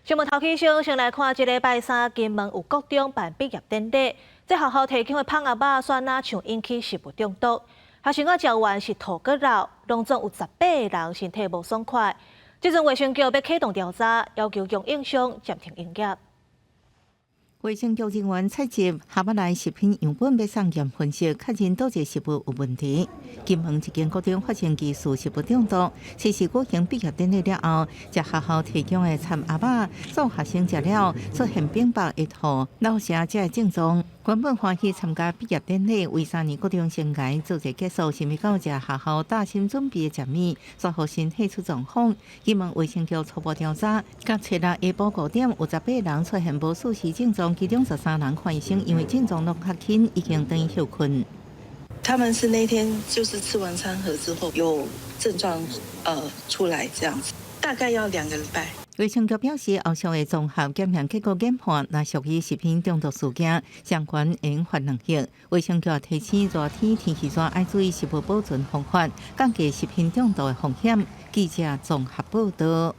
新聞頭起先，先來看這禮拜三金門有國中辦畢業典禮，這學校提供的麭仔肉，煞若像引起食物中毒，學生仔食完是吐閣漏，攏總有18個人身體無爽快。這陣衛生局欲啟動調查，要求供應商暫停營業。衛生局人員採集盒仔內食品樣本，欲送驗分析，確認佗一个食物有問題。金門一間國中發生疑似食物中毒，這是舉行畢業典禮了後，食學校提供的蠶鴨仔，做學生食了出現反腹、會吐、落瀉這个症狀。原本歡喜參加畢業典禮，為三年國中生涯做一個結束，想欲到食學校大心準備的食物，煞予身體出狀況。金門衛生局初步調查，到初六下晡5點，有18人出現無舒適症狀，其中13人看醫生，因為症狀攏較輕，已經轉去歇睏。他們是那天就是吃完餐盒之後有症狀，出來這樣子，大概要2個禮拜。衛生局表示，後續會綜合檢驗結果研判，若屬於食品中毒事件，相關應罰兩項。衛生局提醒熱天天氣熱，愛注意食物保存方法，降低食品中毒的風險。記者綜合報道。